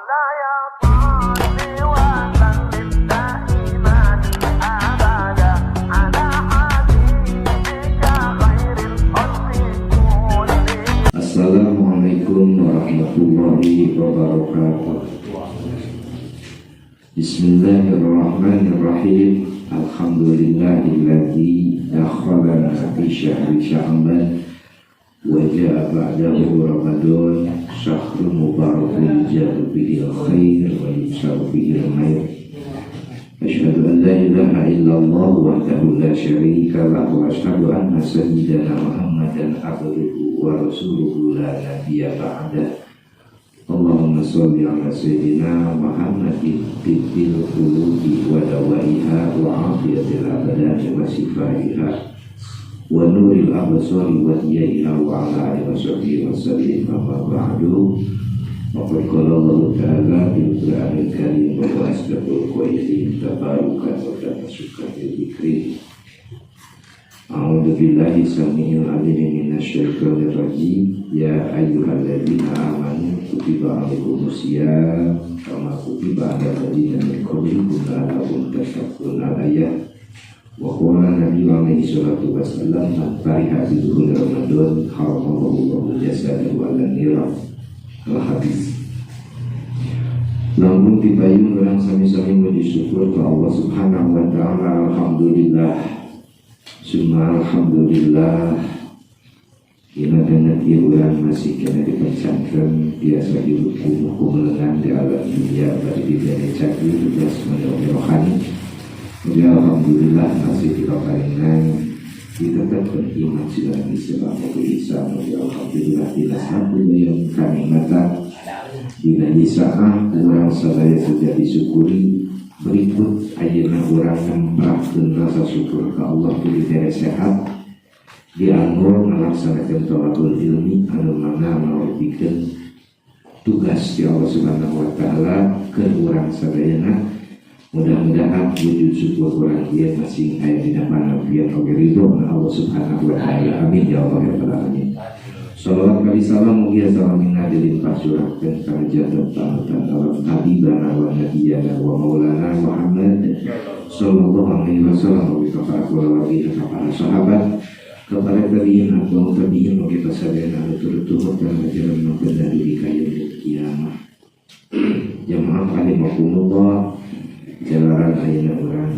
مولاي صل وسلم دائما أبدا على حبيبك خير الخلق كلهم. Assalamualaikum warahmatullahi wabarakatuh. Bismillahirrahmanirrahim. Alhamdulillahilladzi dakhalana fi syahri Sya'ban wa ja'a ba'dahu Ramadan, syahrun mubarakun yujadu fihi al-khair wa yunsaru fihi al-khair. Asyhadu an la ilaha illallah wahdahu la syarika lahu wa asyhadu anna sayyidana Muhammadan abduhu wa rasuluhu la nabiyya ba'dah. Allahumma sholli ala sayyidina Muhammadin tibbil qulubi wa dawaiha wa afiyatil abdani wa shifaiha wa nuril absari wa diyaiha wa ala alihi wa sahbihi wa sallim. Amma ba'du. Waqad qala Allah Ta'ala fil Qur'anil Karim wa huwa asdaqul qailin tabarukan wa tamasukan bil dzikri. A'udzu billahi samiil alim minasyaitonir rajim. Ya ayyuhalladzina amanu kutiba alaikumusiyam kama kutiba alal ladzina min qablikum la'allakum tattaqun, al-ayat. Wa qala Nabi alaihi salatu wassalam, man fariha bi dukhuli Ramadan haramallahu jasadahu 'alan nira. Al-hadis. Namun dipayung urang sami-sami muji syukur ke Allah Subhanahu wa Ta'ala. Alhamdulillah, summa alhamdulillah. Dina dengan urang masih kena di pesantren. Biasa hidup kumuh lengan di alam dunia, bari diberi cakir jasmani rohani. Jadi alhamdulillah masih di pakaringan ditetapkan iman sila Islam atau Islam. Ya, alhamdulillah dina satu yang kanikmatan. Dina isaah urang sadaya sudah disyukuri. Berikut ayeuna urang nemprahkeun rasa syukur ke Allah ku dibere sehat, dianggo ngalaksanakeun thalabul ilmi, anu mana merupakan tugas di Allah Subhanahu wa Taala ke urang sadayana. Mudah-mudahan wujud syukur urang ieu masing aya dina panampian oge ridho na Allah Subhanahu wa Taala. Amin ya Allah ya rabbal alamin. Salawat kali salam mugia salamina dilimpah curahkeun kana jadon panutan alam, habibana wa nabiyana wa maulana Muhammad sallallahu alaihi wasallam, wa kepada keluarga, kepada sahabat, kepada tabi'in atau tabi'in, wa kita sadayana anu turut tuhut dan ajaran nu dugi ka yaumil kiamah. Jamaah rahimakumullah, jalaran ayeuna urang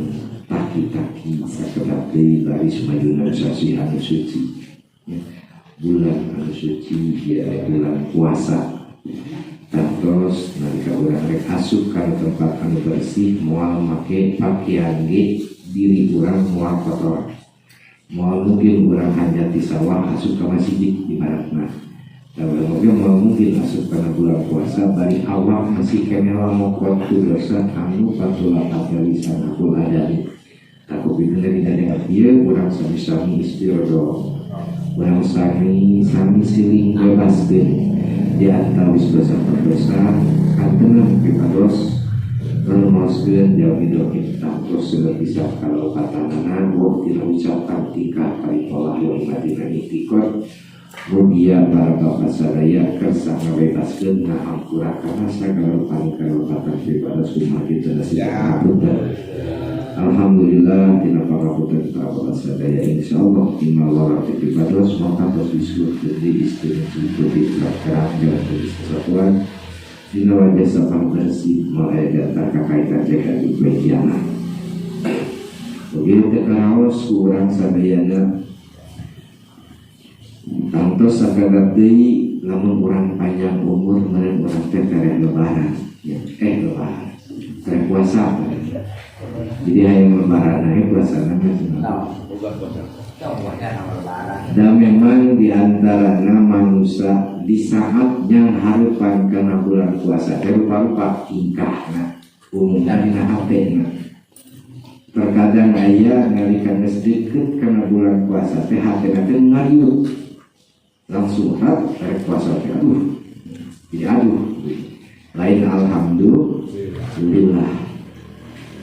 taki-taki sakedap deui baris majuna sasih anu suci ya. Bulan anu suci ya, bulan puasa. Terus nalika urang rek asup kana tempat anu bersih, moal make pakaian ge diri urang moal kotor. Moal mungkin urang hanya di sawah asup ka masjid ibaratna. Tapi mungkin moal mungkin asup kana bulan puasa bari awak masih keneh lamokot ku dosa anu patulapat lisan akul adani. Takut itu dari dengar ieu urang sami-sami istirodo, urang sami-sami siling bebaskeun di antawis dosa berdosa kantenan pipados, lalu maoskeun jauh kita terus sudah bisa kalau katanana buah tina ucapan, tingkah, paritolah wa imadina iktikad. Mugia para bapak sadaya kersa ngabebaskeun, ngahampura kana sagala rupani kalepatan pribados kumaha kitu nasib pangapunten. Alhamdulillah tina pangapunten para bapak sadaya, insyaallah tima lora pribados maka tos disuhun di istri di kerang jalan kesatuan dina wajah sapah bersih mulai daftar kakaitan jaga di kiamat. Begitu karaos kurang sadayana tangtos sakadap deui, lamun urang panjang umur meureun urang teh tereh lebaran ya, lebaran tereh puasa. Jadi hayang lebaran aya puasa mah. Dan memang di antara manusia di saat yang harapan karena bulan puasa teh rupa-rupa tingkahna, umumna dina hatena. Terkadang aya nalika geus deket karena bulan puasa teh hatena teh ngariut, langsung hat rek puasa teh, aduh, jadi aduh, lain alhamdulillah.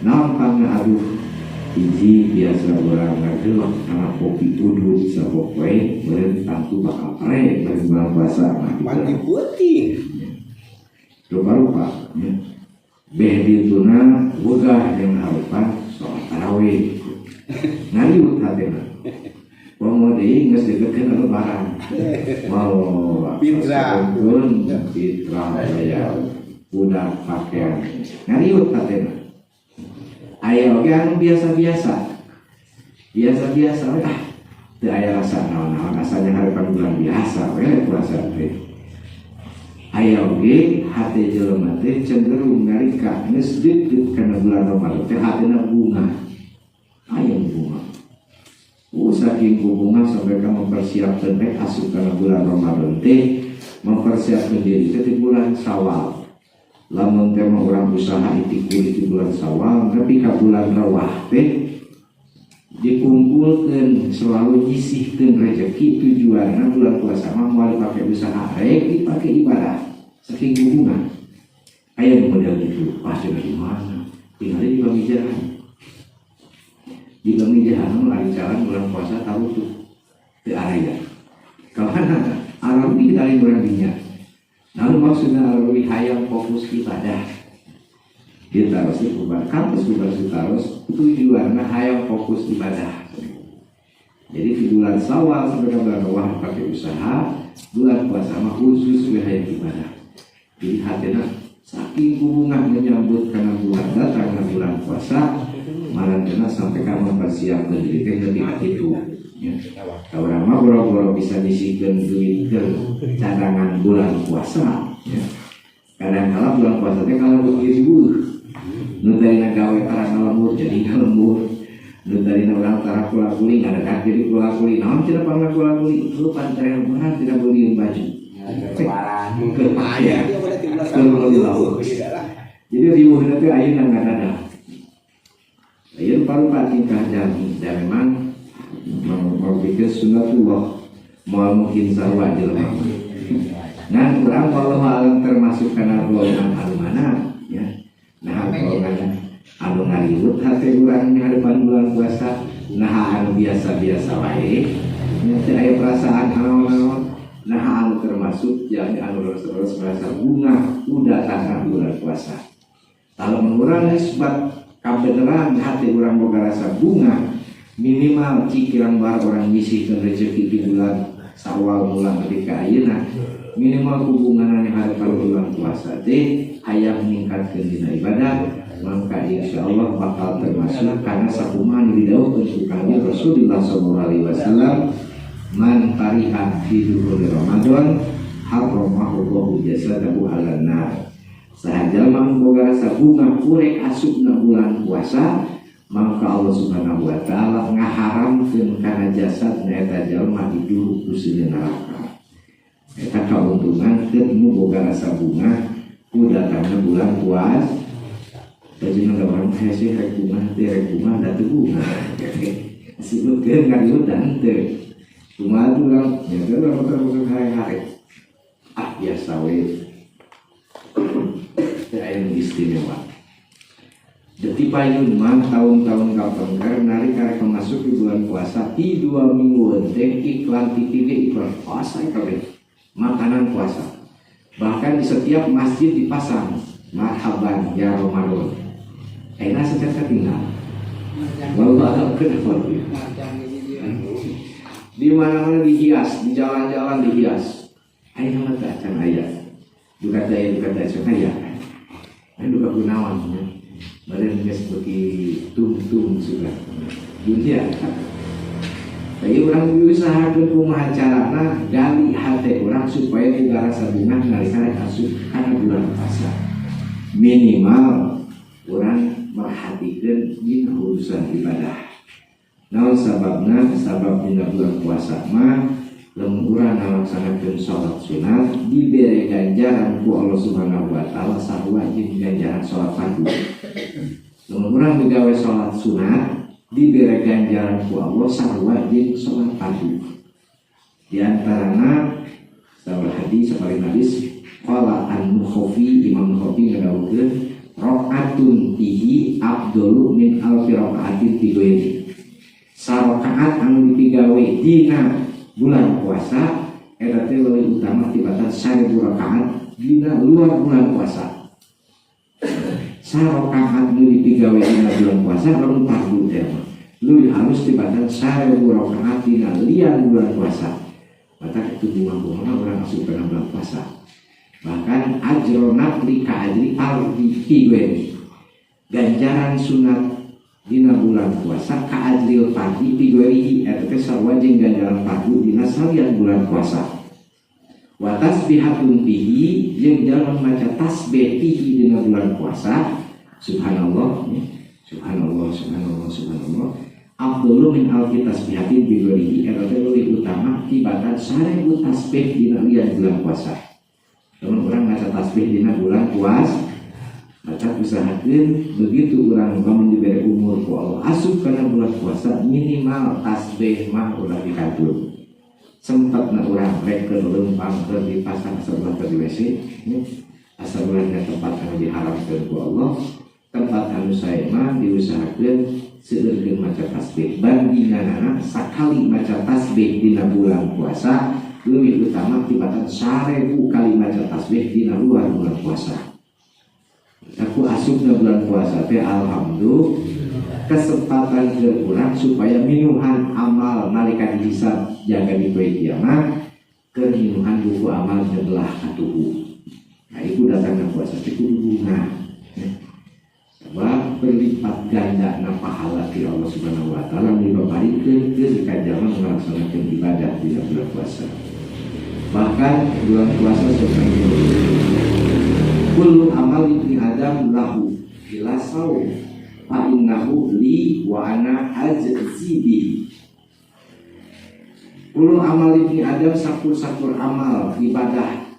Naon pangna aduh? Hiji, biasa urang ngagelok karena kopi udud sapopoe, meureun tangtu bakal pare bari bulan puasa mah gitu. Mandi putih. Rupa-rupa ya. Beh dituna wegah yang harupan sholat tarawih. Ngaliut hatena. Komo deui geus deukeutkeun lebaran. Mau Fitrah. Fitrah ya. Udah pakaian. Ngaliut hatena. Aya oge anu biasa-biasa. Biasa-biasa we ah. Teu aya rasa naon-naon asalnya harapan bulan biasa we puasa teh. Aya oge hate jelema teh cenderung nalika geus deukeut kana bulan Ramadan teh hatena bunga. Aya bunga. Saking bunga sampai ka mempersiapkan teh asup kana bulan Ramadan teh mempersiapkan diri teh di bulan Syawal. Lamun teh mah urang usaha itikul di bulan Syawal tapi ka bulan Rawah teh dikumpulkan selalu nyisihkeun rezeki tujuanna bulan puasa mah moal dipake usaha rek dipake ibadah saking bunga. Aya nu model gitu pasti dari mana tinggal di Pamijahan. Di Pamijahan mah ari jalan bulan puasa tahu tuh teu area kawana arawi dari bulan dinya. Lalu maksudnya arawi hayang fokus ibadah ditaros di bubar kampus bubar ditaros tujuannya hayang fokus ibadah. Jadi di bulan Syawal sampai ke bulan Rawah pakai usaha, bulan puasa mah khusus we hayang ibadah. Jadi hatina saking bunga menyambut karena bulan datang karena bulan puasa, marantena sampai ka mempersiapkan diri teh lebih kitu. Ya. Urang mah boro-boro bisa nyisihkeun duit ke cadangan bulan puasa. Ya. Kadang-kala bulan puasa teh kalau ribuh. Nu tadina gawe tara ngalembur jadi ngalembur. Nu tadina urang tara kula-kuli ngadadak jadi kula-kuli. Naon cenah pangna kula-kuli? Lu panterean urang tidak beliin baju. Lebaran. Kepaya. Dia boleh tiga Betul. Jadi ribuhna teh ayeuna ngadadak. Ayeuna paru tingkah jami dan memang memikir sunatullah moal mungkin sarua jelema. Ngan urang wallahu alam termasuk kana golongan anu mana ya. Nah golongan anu ngaliwet hate urang di hadapan bulan puasa nah anu biasa-biasa wae nya teu aya perasaan naon-naon nah anu termasuk jalmi anu terus merasa bunga udah datang bulan puasa. Kalau urang nisbat kabeneran hati urang boga rasa bunga minimal cikirang bar orang nyisihkeun rezeki di bulan Syawal bulan ketika ayeuna minimal hubungan yang hadapan bulan puasa teh hayang meningkatkeun dina ibadah maka insya Allah bakal termasuk karena sakumaha nu didawuhkeun ku Kanjeng Rasulullah sallallahu alaihi wasallam man fariha fi dukhuli Ramadan harramahu jasadahu 'alan nar. Saha jalma nu boga rasa bunga kurek asupna bulan puasa maka Allah Subhanahu wa taala ngaharamkeun kana jasadna eta jalma diduruk ku seuneu neraka. Eta kauntungan keur nu boga rasa bunga ku datangna bulan puasa. Bajina da urang hese rek bunga teh rek bunga da teu bunga. Sebutkeun ngaliwet da henteu. Kumaha tuh urang nya teh urang termasuk hare-hare. Ah biasa we. Teu aya nu istimewa. Deti payun mah tahun-tahun kapengker nari karek masuk di bulan puasa di 2 minggu teh iklan TV iklan puasa kabeh. Makanan puasa. Bahkan di setiap masjid dipasang marhaban ya Ramadan. Enak secara tinggal. Wallahu a'lam kenapa? Di mana-mana dihias, di jalan-jalan dihias. Ayeuna mah teh acan aya. Duka daya duka daya acan aya. Aya duka gunawan ya. Baren geus beuki tum-tum sudah. Dunia. Tapi urang diusahakeun kumaha carana gali hate urang supaya boga rasa bungah nalika rek asup kana bulan puasa. Minimal urang merhatikeun dina urusan ibadah. Naon sababna? Sabab dina bulan puasa mah lamun urang ngalaksanakeun salat sunat dibere ganjaran ku Allah Subhanahu wa taala sarua jeung ganjaran salat fardu. Lamun urang migawe salat sunat dibere ganjaran ku Allah sarua jeung salat fardu. Di antarana salah hadis saparin hadis qala an-Nukhafi Imam Nukhafi ngadawuhkeun rakaatun fihi afdalu min alfi rakaatin fi ghairi. Sarakaat anu dipigawe dina bulan puasa eta teh leuwih utama tibatan 1000 rakaat dina luar bulan puasa. Sarakaat nu dipigawe dina bulan puasa lamun fardu teh mah leuwih halus tibatan 1000 rakaat dina lian bulan puasa. Maka itu bunga-bunga urang asup kana bulan puasa. Bahkan ajro nafli ka ajri fardhi fi. Ganjaran sunat dina bulan puasa ka ajril fardhi fi ghairihi, eta teh sarua jeung ganjaran fardu dina salian bulan puasa. Wa tasbihatun fihi, jeung jalma maca tasbih fihi dina bulan puasa, subhanallah ya. Subhanallah, subhanallah, subhanallah, afdalu min alfi tasbihatin bi ghairihi, eta teh leuwih utama tibatan 1000 tasbih dina lian bulan puasa. Lamun urang maca tasbih dina bulan puasa, maka usahakeun begitu urang lamun diberi umur ku Allah asup kana bulan puasa, minimal tasbih mah ulah dikantun. Sempat na urang rek keur leumpang, keur di pasar, asa ulah keur di WC ya. Asa ulah dina tempat anu diharamkeun ku Allah, tempat anu sae mah diusahakeun seueurkeun maca tasbih. Bandinganana sakali maca tasbih dina bulan puasa leuwih utama tibatan 1000 kali maca tasbih dina luar bulan puasa. Aku asupna bulan puasa teh alhamdulillah kesempatan keur urang supaya minuhan amal nalika dihisab jaga di poe kiamat, keur minuhan buku amal nyebelah katuhu. Nah, itu datangna puasa teh kudu bunga ya. Sebab berlipat ganda na pahala ti Allah Subhanahu wa taala dibabarikeun keur ka jalma ngalaksanakeun ibadah di bulan puasa. Bahkan bulan puasa seperti kullu amal ibni Adam lahu illa saum fa innahu li wa ana ajzi bihi. Kullu amal ibni Adam, sakur-sakur amal ibadah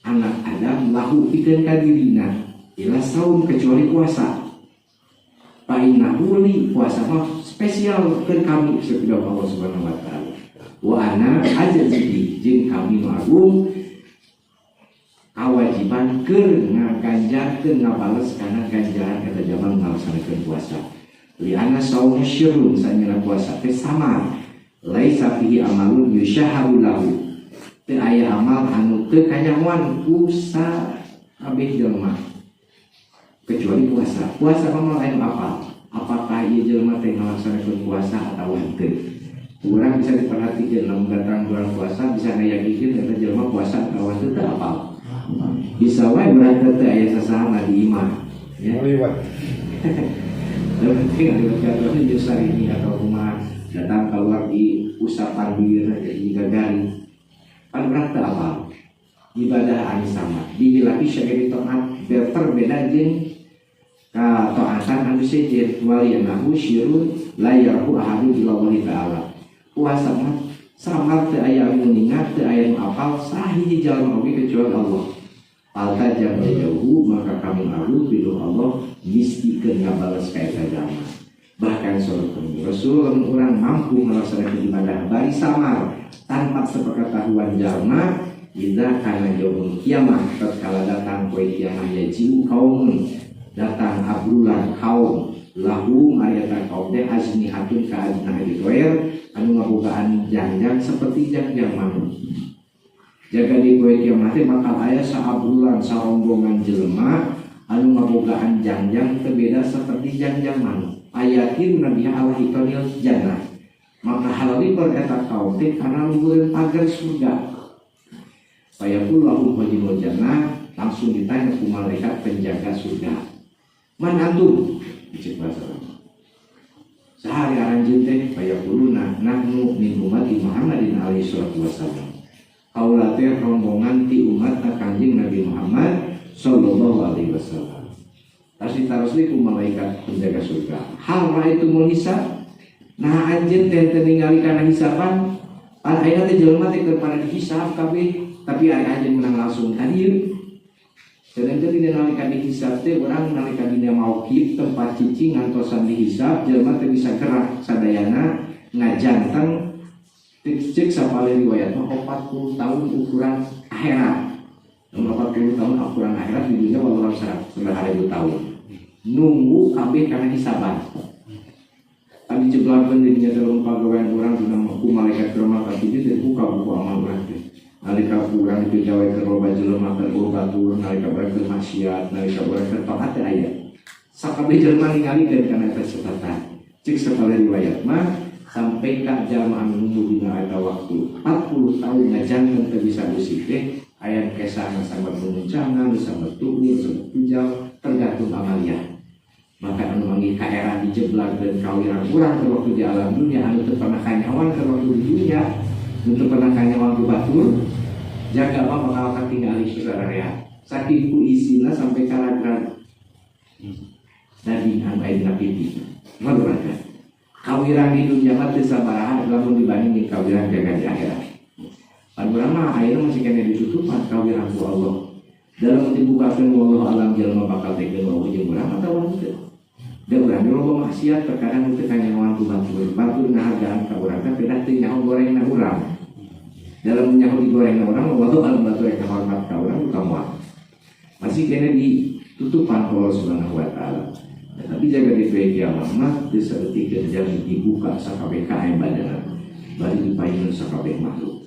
anak Adam, lahu pikeun ka dirina, illa saum kecuali puasa, fa innahu li, puasa mah spesial ke kami seperti Allah Subhanahu wa taala, wa ana ajzi bihi, jeung kami nu agung kewajiban keur ngaganjar, keur ngabales kana ganjaran kata zaman ngalaksanakeun puasa. Li anna saum syirrun, sanyana puasa teh samar, laisa fihi amalun yusyahadu lahu, teu aya amal anu teu kanyahoan ku sakabeh jelema kecuali puasa. Puasa mah lain apa, apakah ieu jelema teh ngalaksanakeun puasa atawa henteu. Urang bisa diperhatikan lamun datang bulan puasa, bisa ngayakinkeun eta jelema puasa atawa henteu, teu apal. Bisa wae urang teh aya sasama di imah ya. Liwat. Dan penting ada jatuhnya justru ini atau rumah datang keluar di usapan bir jadi gagarin pan urang teu apal. Ibadah anu sama dihilaki syairi taat berbeda jeung kataatan anu sejen, waliyanahu syirun la yarahu ahadun illa ta'ala. Puasa mah samar, teu aya anu ningat, teu aya nu apal sahiji jalma oge kecuali Allah. Alta jam jauh, maka kami agung ridho Allah misti keur ngabales ka eta jalma. Bahkan saur Rasul, lamun urang mampu melaksanakan ibadah bari samar tanpa sepengetahuan jalma, idza kana yaumul kiamah, tatkala datang poe kiamah, yaji'u kaumun, datang abrulan kaum, lahum ari eta kaum teh ajnihatun ka ajnihati toir, anu ngabogaan jangjang seperti jangjang manuk. Jaga di poe kiamat teh bakal aya saabrulan sarombongan jelema anu ngabogaan jangjang teu beda seperti jangjang manuk. Ayatin nabi Allah hitonil jannah, maka halalipun eta kaum teh karena luhureun pagar surga. Fayaqul lahum khajinul jannah, langsung ditanya ku malaikat penjaga surga, man antum, cek bahasa saha ari aranjeun teh? Fayaquluna nahnu min ummati Muhammadin alaihi salatu wassalam, kaula teh rombongan ti umat Kanjeng Nabi Muhammad sallallahu alaihi wasallam. Terus ditaros ku malaikat penjaga surga, hal raaitumul hisab, nah anjeun teh teu ningali kana hisaban? Pan ayeuna teh jelema teh keur pada dihisab kabeh, tapi ari anjeun menang langsung ka dieu. Sedangkan dina nalika dihisab teh urang nalika dina mauqif tempat cicing ngantosan dihisab, jelema teh bisa gerak sadayana ngajanteng cek sapalih riwayat mah 40 tahun ukuran akhirat. 40 tahun ukuran akhirat, di dunia wallahu sabaraha ribu tahun. Nunggu kabeh karena hisaban. Tadi jeblakeun di dinya dalam pagawean urang dina ku malaikat kiroman katibin dan buka buku amal urang teh. Nalika urang dipigawe keur loba jelema, keur batur, nalika urang keur maksiat, nalika urang keur taat teh aya. Sakabeh jelema ningalikeun kana eta catatan. Cek sapalih riwayat mah sampai ka jalma anu nunggu dina eta waktu 40 tahun ngajangan teu bisa usik teh aya kesah sambat menguncangan, sambat tuur, sambat pujal, tergantung amaliah. Maka anu manggih ka era dijeblag dan kawirang urang ke waktu di alam dunia anu teu pernah kanyawan ke waktu di dunia, anu teu pernah kanyawan ku batur, jaga mah bakal katingali saudara ya. Saking ku isina sampai karagrag daging anu aya dina pipi. Malukan. Kawirang di dunia mah teu sabaraha lamun dibanding jeung kawirang jaga di akhirat. Pan urang mah ayeuna masih kena ditutupan kawirang ku Allah. Dalam dibukakeun wallahu alam jalma bakal tekeun wa jeung urang atawa henteu. Da urang ge loba maksiat terkadang teu kanyahoan ku batur. Batur ngahargaan ka urang teh pedah teu nyaho gorengna urang. Dalam nyaho digorengna urang wallahu alam batur rek hormat ka urang ka moal. Masih kena ditutupan ku Allah Subhanahu wa taala. Ya, tapi jaga di poe kiamat mah teu saeutik jangan dibuka sakabeh kaen badana. Bari dipayun sakabeh makhluk.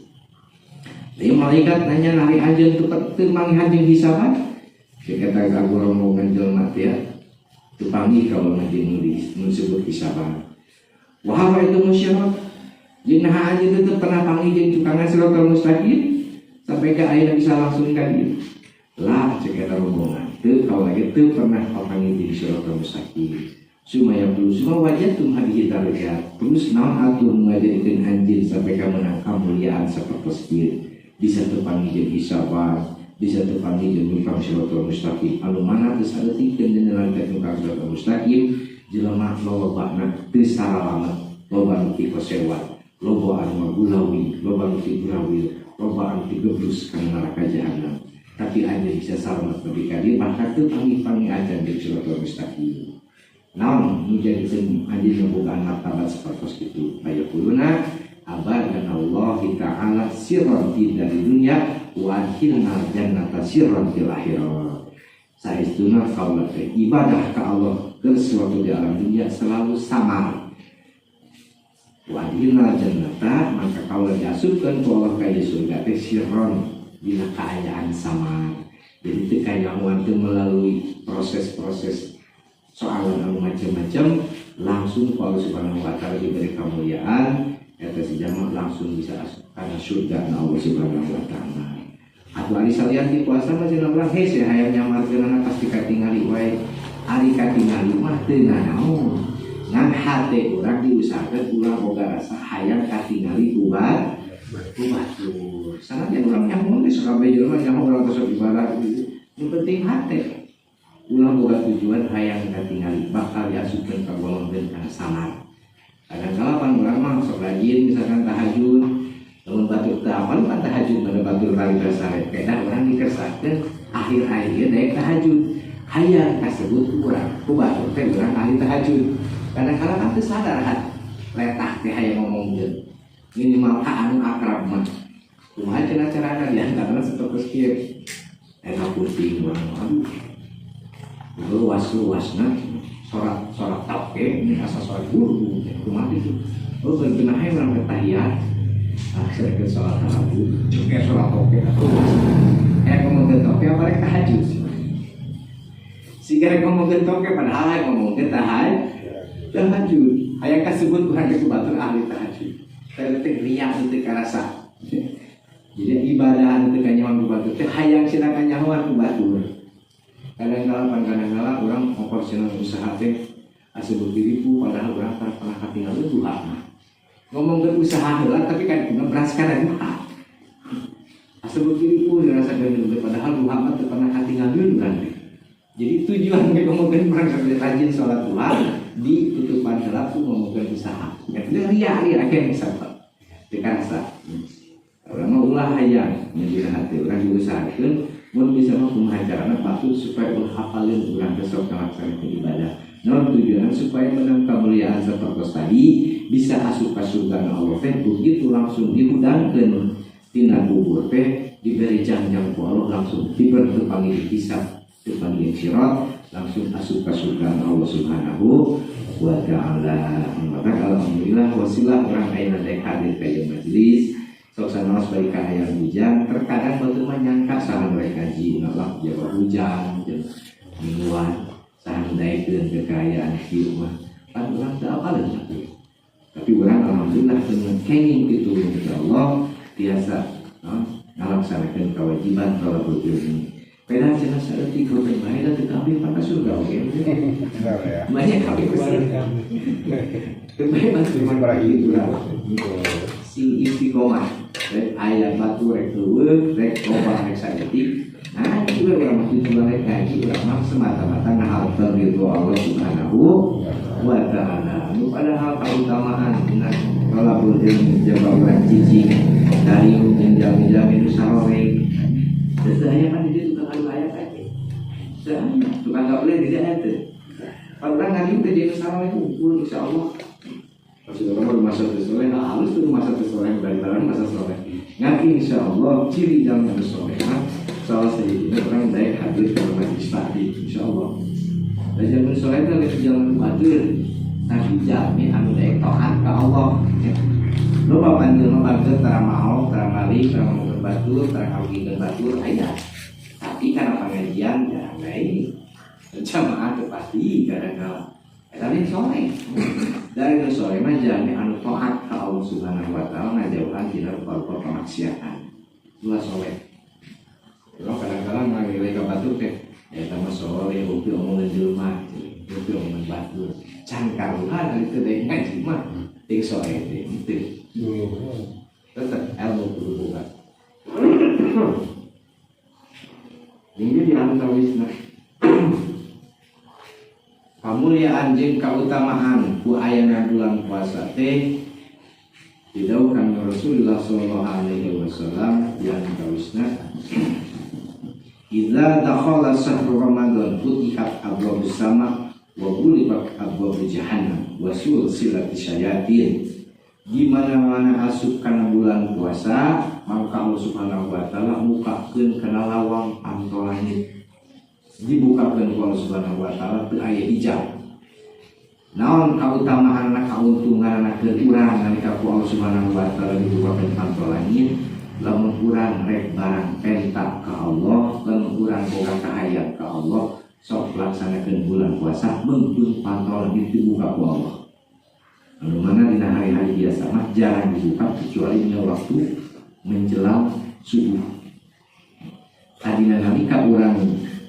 Tapi malaikat nanya nari anjeun teu manggihan jeung hisaban. Cek eta ka rombongan jelema teh ya. Teu panggih kalau jeung nu disebut hisaban. Wahai itu musyarat. Jeung naha anjeun teu pernah panggih jeung tukangan siratal mustaqim sampai ka ayeuna bisa langsung ka dieu. Lah cek eta rombongan. Teu kalau lagi teu pernah papanggih jeung siratal mustaqim. Sumaya perlu semua wajah tuh hadis darajat. Terus naon atuh ngajadikeun anjeun sampai ka menang kamuliaan sapertos ieu. Bisa tepanggih jeung hisaban, bisa tepanggih jeung nyukang siratal mustaqim. Anu mana teu saeutikkeun dina nalika nyukang siratal mustaqim, jelema lolobana teu saralamet, loba anu pikosewat, loba anu ngagulawi, loba anu pigurawil, loba anu pigebrus kana neraka jahanam. Tapi anjeun bisa salamet nepi ka dieu bahkan teu panggih-panggih acan jeung siratal mustaqim. Naon nu jadikeun anjeun ngabogaan martabat sapertos kitu? Fayaquluna abadan Allah ta'ala sirran di dari dunia wa adkhilna jannata sirran fil akhirah. Saestuna kaula teh ibadah ka Allah keur suatu di alam dunia selalu samar. Wa adkhilna jannata maka kaula diasupkeun ku Allah ka surga teh sirran dina kaayaan samar. Jadi teu kanyahoan teu melalui proses-proses soalan anu macam-macam, langsung ku Allah Subhanahu wa taala diberi kemuliaan eta si jamaah langsung bisa asup kana surga na Allah Subhanahu wa taala. Atuh ari salian ti puasa mah cenah urang hese hayang nyamarkeunana pasti katingali wae. Ari katingali mah teu nanaon. Ngan hate urang diusahakeun ulah boga rasa hayang katingali ku batur. Sanajan urang nyaho ge sakabeh jelema nyaho urang tos ibadah gitu. Nu penting hate ulah boga tujuan hayang katingali bakal diasupkeun ka golongan kana samar. Kadang-kala pan urang mah sok rajin misalkan tahajud, lamun batur teu apal pan tahajud pada batur kali sare. Kedah urang dikersakeun akhir-akhir ieu daek tahajud. Hayang kasebut ku urang, ku batur teh urang ahli tahajud. Kadang-kala kan teu sadar hat letah teh hayang ngomongkeun. Minimal ka anu akrab mah. Kumaha cenah carana di antarana sapertos kieu. Eta penting urang aduh. Luas-luasna sholat toke ini asa sholat guru kumaha itu oh berbenah urang tahiyat akhir ke sholat tahajud kayak sholat toke atau kayak ngomongin toke apa rek tahajud sih rek ngomongin toke padahal yang ngomongin tahajud hayang kasebut urang ke batur ahli tahajud teh teh riya teu karasa. Jadi ibadah teu kanyahoan ku batur teh hayang cenah kanyahoan ku batur. Kadang-kala pan kadang-kala urang ngokor cenah usaha teh asa diripu padahal urang pernah katinggalan duha mah. Ngomongkeun usaha heula tapi kan ngebras kana duha. Asa diripu dirasa geuning padahal duha mah teu pernah katinggalan urang teh. Jadi tujuan ge ngomongkeun urang sampai rajin salat duha ditutupan heula ku ngomongkeun usaha. Eta ria ria keneh sabab. Teu karasa. Urang mah ulah hayang nya hati urang diusahakeun mun bisa mah kumaha carana patut supaya ulah hafalin urang teh sok ngalaksanakeun ibadah. Naon tujuan supaya menang kemuliaan sapertos tadi bisa asup ka surga Allah teh begitu langsung dihudangkeun tina kubur teh diberi jangjang ku Allah langsung diberi panggil hisab dipanggil sirat langsung asup ka surga Allah Subhanahu wa taala. Maka alhamdulillah wasilah urang ayeuna daek hadir ka ieu majelis. Sok sanaos bari kahayang hujan, terkadang batur mah nyangka saha nu rek ngaji, lah jaba hujan jeung mingguan saha nu daekeun kekayaan kieu mah. Pan urang teu apaleun tapi. Tapi urang alhamdulillah dengan kenging pitulung ti Allah tiasa ngalaksanakeun kewajiban thalabul ilmi. Padahal cenah saeutik hutang bae da teu kabeh ka surga oge. Banyak kabeh ka surga. Teu bae batur mah kitu lah. Sing istiqomah rek aya batu rek leuweung rek loba rek saeutik. Nah, itu urang mah tujuan rek ngaji urang mah semata-mata ngahalkeun ridho Allah Subhanahu wa taala. Nu padahal kautamaan dina thalabul ilmi jaba urang cicing dari jeung jalmi-jalmi nu saroreng. Teu aya kan di dieu tukang adu aya teh. Teu aya tukang gableh di dieu aya teh. Pan urang ngaji teh jeung saroreng unggul insyaallah. Pas sudah kamu masa soleh, nah halus tuh masa soleh dari barang masa soleh. Ngan insya Allah ciri jalan anu soleh mah salah sahijina urang daek hadir ke majelis taklim insya Allah. Dan jalan soleh itu lain jalan batur, tapi jalmi anu daek taat ka Allah. Ya. Loba panggil mah bager tara maok, tara malik, tara ngomongkeun batur, tara ngarugikeun batur, aya. Tapi karena pengajian jarang daek. Jamaah teu pasti kadang-kala. Eta lain soleh. Dari nu soleh mah jalmi anu taat ka Allah Subhanahu wa taala ngajauhan tina rupa-rupa kemaksiatan. Itulah soleh. Kalau kadang-kadang ngalilai ka batur teh, eta mah soleh, bukti omongan jelema, bukti omongan batur. Can karuhan ari teu daek ngaji mah ting soleh teh henteu. Tetep ilmu kudu boga. Ini di antawisna kamuliaan jeung kautamaan ku ayana bulan puasa teh didawuhkan Rasulullah sallallahu alaihi wasallam di antawisna idza dakhala sahru Ramadan futihat abwabus sama wa ghuliqat abwabu jahannam wa sulsilat syayatin. Di mana-mana asup kana bulan puasa maka Allah Subhanahu wa taala mukakeun kana lawang panto langit. Dibukakeun ku Allah Subhanahu wa taala teu aya hijab. Naon kautamaanna kauntunganna keur urang nalika ku Allah Subhanahu wa taala dibukakeun panto langit, lamun urang rek barang penta ka Allah, lamun urang boga kahayang ka Allah, sok laksanakeun bulan puasa meungpeung panto langit dibuka ku Allah. Anu mana dina hari-hari biasa mah jarang dibuka kecuali dina waktu menjelang subuh. Tadina nalika urang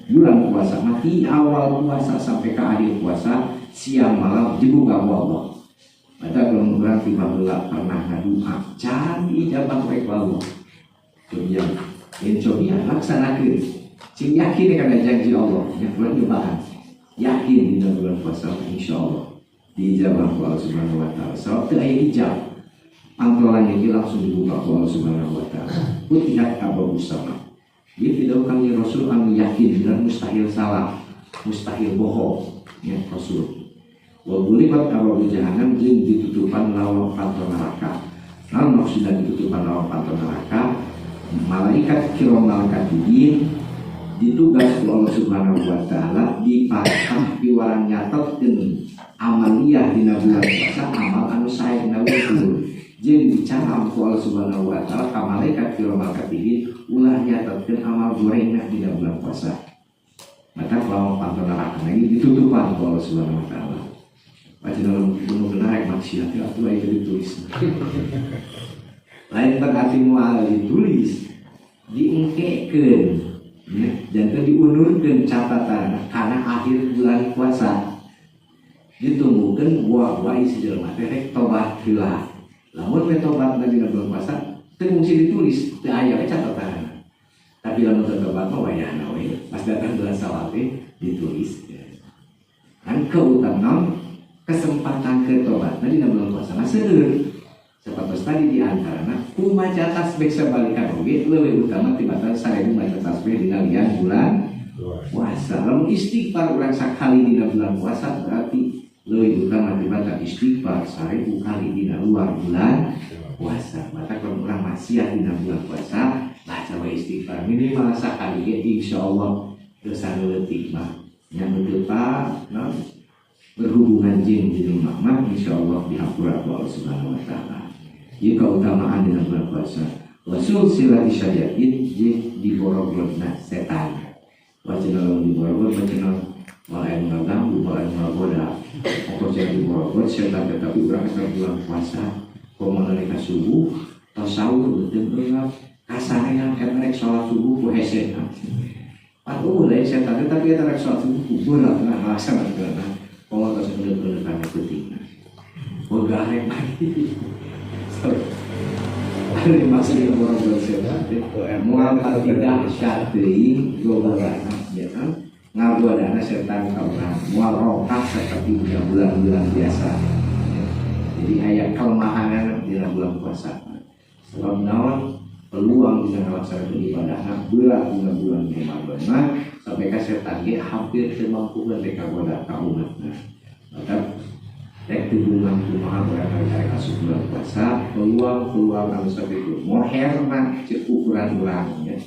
bulan puasa mah di awal puasa sampai ke akhir puasa siang malam dibuka ku Allah. Maka kalau urang tiba heula pernah ngadua can diijabah we ku Allah. Cobian, yen cobian laksanakeun. Sing yakin kana janji Allah, nya bulan nyobaan. Yakin dina bulan puasa insyaallah diijabah ku Allah Subhanahu wa taala. Sabab teu aya hijab. Pantolan ini langsung dibuka ku Allah Subhanahu wa taala. Putihat abwabus sama. Dia tidak kami Rasul anu yakin dan mustahil salah, mustahil bohong, ya Rasul. Wa ghuliqat abwabu jahannam jeung ditutupan lawang panto neraka. Naon maksudna ditutupan lawang panto neraka? Malaikat kiram katibin ditugas ku Allah Subhanahu wa taala dipasang piwarang nyatetkeun amaliyah dina bulan puasa amal anu sae dina wungkul. Jeung dicaram ku Allah Subhanahu wa taala ka malaikat kiram katibin ulah nyatetkeun amal gorengna dina bulan puasa. Maka lawang panto neraka lagi ditutupan ku Allah Subhanahu wa taala. Pasti dalam penuh benar maksiat ya atuh aya ditulis. Lain berarti moal ditulis, diengkekeun, ya, janten diundurkeun catatan karena akhir bulan puasa. Ditunggukeun buah-buah isi jelema teh rek tobat heula. Lamun we tobat dina bulan puasa teu mungkin ditulis, teu aya we catatan. Tapi lamun teu tobat mah wayahna we, pas datang bulan Syawal teh ditulis. Kan keutamaan kesempatan ke tobat dina bulan puasa mah seueur. Sapatos tadi di antarana ku maca tasbih sabalikan oge leuwih utama tibatan 1000 maca tasbih dina lian bulan puasa. Lamun istighfar urang sakali dina bulan puasa berarti leuwih utama tibatan istighfar 1000 kali dina luar bulan puasa. Maka kalau urang maksiat dina bulan puasa baca we istighfar minimal sakali ge insyaallah dosa nu leutik mah nya nu teu naon berhubungan jeung jelema mah insyaallah dihampura ku Allah Subhanahu wa taala. Ieu kautamaan dina bulan puasa. Wa sulsilati syayatin jeung diborogna setan. Wacana lamun diborogot wacana moal aya nu ngaganggu, moal aya nu ngagoda. Pokok cenah diborogot setan teh, tapi urang keur bulan puasa komo nalika subuh tos sahur beuteung eungap kasarean eta rek salat subuh ku hese. Atuh lain setan teh, tapi eta rek salat subuh ku berat nah alasan atuh komo tos euneuh-euneuh kana peuting. Wegah rek mati. Ada masih orang setan teh moal pati dahsyat teuing gogodana ya kan ngagodana setan ka urang moal rongkah seperti bulan-bulan biasa. Jadi aya kelemahanan dina bulan puasa. Sebab naon peluang bisa ngalaksanakeun ibadahna berat dina bulan Ramadan mah sampai ka setan ge hampir teu mampukeun rek kagoda ka umatna. Maka rek teu bunga kumaha urang rek asup bulan puasa, peluang-peluang anu sakitu moherna ceuk ukuran urang ya.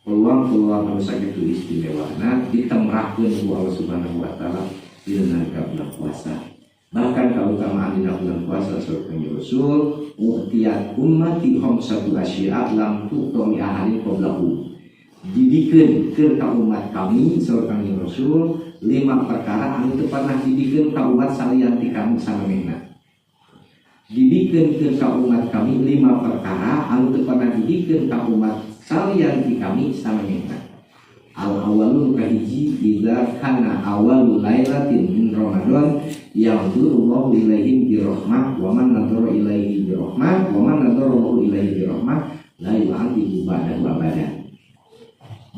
Peluang-peluang anu sakitu istimewana ditemrahkeun ku Allah Subhanahu wa taala dina nalika bulan puasa. Bahkan kautamaan dina bulan puasa saur Kanjeng Rasul, u'tiyat ummati khamsatu asyi'a lam tu'ta li ahadin qablahu. Dibikeun keur ka umat kami saur Kanjeng Rasul 5 perkara anu teu pernah dibikeun ka umat salian ti kami samemehna. Dibikeun keur ka umat kami 5 perkara anu teu pernah dibikeun ka umat salian ti kami samemehna. Al awwalu kahiji idza kana awwalu lailatin min Ramadan yanzurullahu ilaihim bi rahmah wa man nadhara ilaihi bi rahmah wa man nadhara Allahu ilaihi bi rahmah la yu'adzibu ba'dahu abada.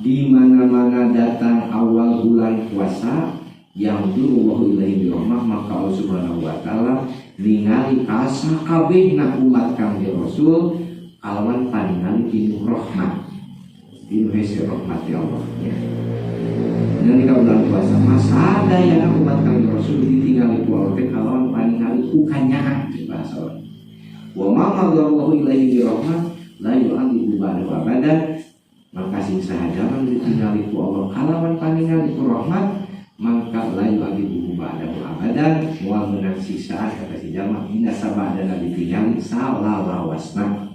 Di mana-mana datang awal bulan puasa yanzurullahu ilaihi bi rahmah, maka Allah Subhanahu wa taala ningali kasakabehna umat Kangjeng Rasul kalawan paningali tinu rahmat. Tinu hese rahmat ya Allah ya. Nalika bulan puasa masa dayana umat Kangjeng Rasul ditingali ku Allah teh kalawan paningali ku kanyaah di bahasa orang. Wa ma nadarallahu ilaihi bi rahmah la yu'adzibu ba'dahu abada. Maka sing sahajaman ditingali ku Allah kalawan paningali ku rahmat maka la yu'adzibu ba'dahu abadan moal meunang siksaan kata si jalma dina sabadana ditingali salalawasna.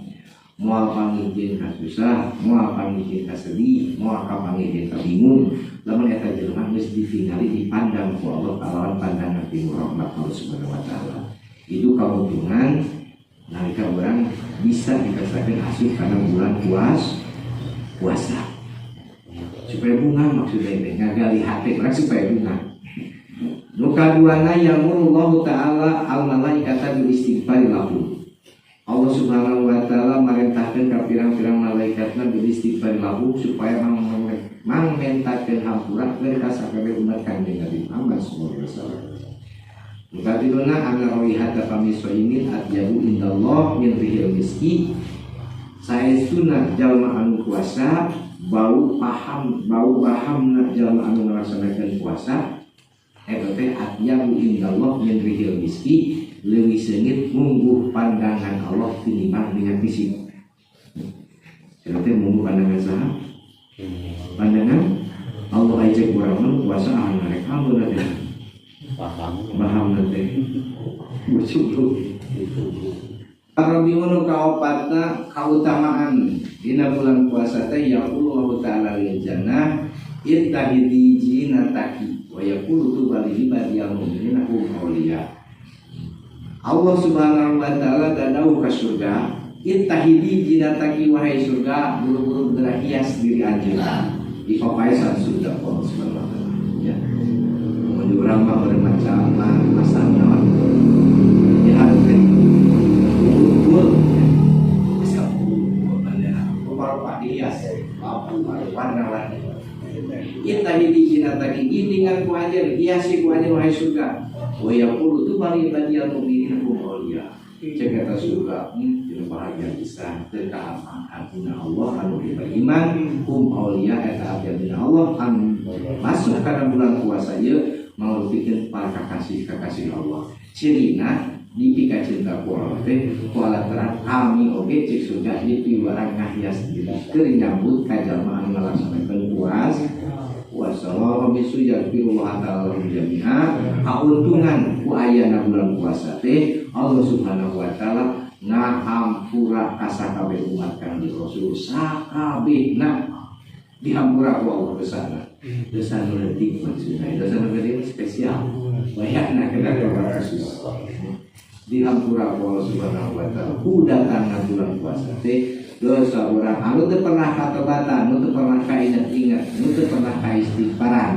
Moal pangijin ka susah, moal pangijin ka sedih, moal kapangijin ka bingung. Lamun eta jelema geus ditingali dipandang ku Allah kalawan pandangan timur rahmat Allah Subhanahu wa taala. Itu kauntungan nalika urang bisa dikasakeun asup kana bulan puasa. Supaya bunga maksudnya teh ngagali hati urang supaya bunga. Nu kaduana ya'murullahu ta'ala al malaikata bil istighfar lahum. Allah Subhanahu wa taala marentahkeun ka pirang-pirang malaikatna bil istighfar lahu supaya mangmentakeun hampura keur ka sakabeh umat Kangjeng Nabi Muhammad sallallahu alaihi wasallam. Nu katiluna anna raihata fami shaimin atyabu indallah min rihil miski. Saestuna jalma anu puasa bau paham bau bahamna jalma anu ngalaksanakeun puasa eta teh atyabu indallah min rihil miski, leuwih seungit mungguh pandangan Allah tinimbang minyak fisik. Eta teh mungguh pandangan saha? Pandangan Allah aja kurang mah puasa ah ngarek kamu teh. Paham. Paham teh. Bersyukur. Rabiul kaopatna kautamaan dina bulan puasa teh yaqulu ta'ala lil jannah ittahidi jinataki wa yaqulu tuba lil ibadiyal mu'minina hum awliya. Allah Subhanahu wa taala dadauh ka surga, ittahidi jinataki wahai surga, buru-buru geura hias diri anjeun. Di papaesan surga Allah Subhanahu wa taala ya. Mun urang mah bermacam masang naon. Ya harus kumpul ya. Asa rupa-rupa dihias, warna-warni. Ittahidi jinataki gilingan ku anjeun, hiasi ku anjeun wahai surga. Wa yaqulu tu bali badiyal mu'minina hum awliya. Cek eta surga, dina bahagia pisan teu kaapang-ampuna Allah anu beriman hum awliya eta abdi Allah anu masuk kana bulan puasa ieu mangrupikeun para kakasih-kakasih Allah. Cirina dipika cinta ku Allah teh ku alat kami oge cek surga dipiwarang ngahias diri keur nyambut ka jalma anu ngalaksanakeun puasa. Puasa wa bisu yaghfirullah ta'ala lahum jami'a. Kauntungan ku ayana bulan puasa teh Allah Subhanahu wa taala Ngahampura ka sakabeh umat Kangjeng Rasul sakabehna dihampura ku Allah dosana. Dosa nu leutik maksudna, dosa nu gede spesial. Bayarna kena tobat khusus. Dihampura ku Allah Subhanahu wa taala. Ku datangna bulan puasa teh dosa urang anu teu pernah katobatan, nu teu pernah kainget-inget, nu teu pernah kaistighfaran.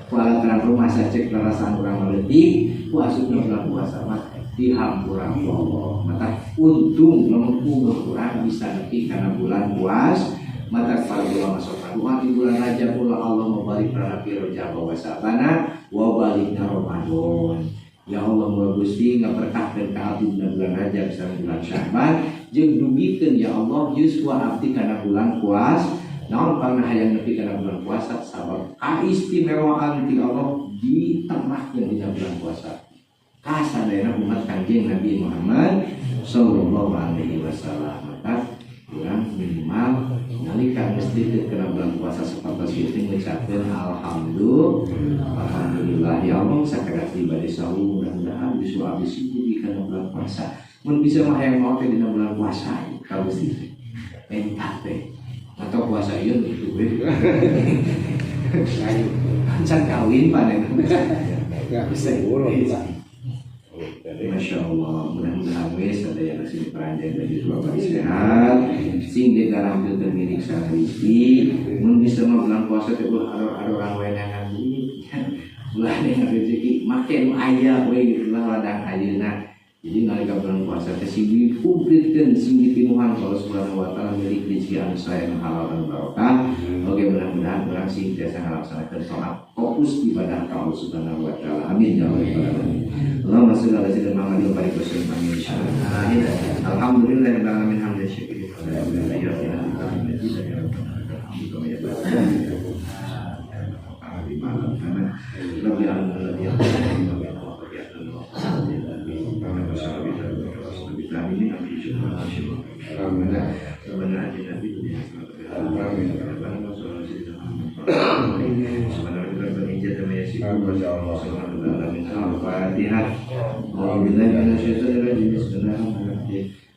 Ku alataran rumah sacek perasaan urang leutik, ku asupna bulan puasa mah dihampura ku Allah. Mata untung lamun umur urang bisa nepi kana bulan puasa. Mata para ulama sok doa di bulan Rajab pula Allah mabalik pranapi Rajab wa Sabana wa balikna Ramadan. Ya Allah moga Gusti ngaberkahkeun ka abdi dina bulan Rajab sareng bulan Sya'ban jeung dugikeun ya Allah yuswa abdi kana bulan puasa. Naon pangna hayang nepi kana bulan puasa sabab kaistimewaan ti Allah ditengahkeun dina bulan puasa. Kasadayana umat Kangjeng Nabi Muhammad sallallahu alaihi wasallam. Maka urang minimal nalika geus deukeut kana bulan puasa sapertos kieu teh ngucapkeun alhamdulillah ya Allah sakadar ibadah saum mudah-mudahan bisa abdi syukur kana bulan puasa. Mun bisa mah hayang maot teh dina bulan puasa ka Gusti teh. Minta teh atau puasa ieu gitu we. Can kawin panen. Ya, Bisa. bisa. Masya Allah, mudah-mudahan we sadaya sing peranjang dari bari sehat, sing digarampilkeun milik rezeki, mun bisa mah bulan puasa teh ulah aror-aroran wenangan duit. Ulah dengan rezeki make nu aya we gitu lah ladang ayeuna. Jadi nalika bulan puasa teh sing dikumplitkeun, sing dipinuhan ku Allah Subhanahu wa taala milik rezeki anu sae anu halal dan barokah. Oke, mudah-mudahan urang sing tiasa ngalaksanakeun salat fokus ibadah ka Allah Subhanahu wa taala. Amin ya rabbal alamin. Allahumma shalli ala sayyidina Muhammad wa barik wa sallim amin. Alhamdulillahirabbil alamin hamdan syakirin.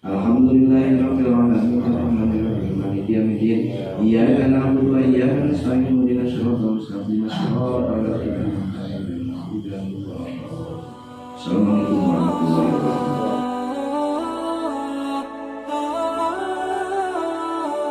Alhamdulillahirabbil alamin arrahmanir rahim maliki yaumiddin iyyaka na'budu wa iyyaka nasta'in ihdinas siratal mustaqim siratal ladzina an'amta 'alaihim. Assalamualaikum warahmatullahi wabarakatuh.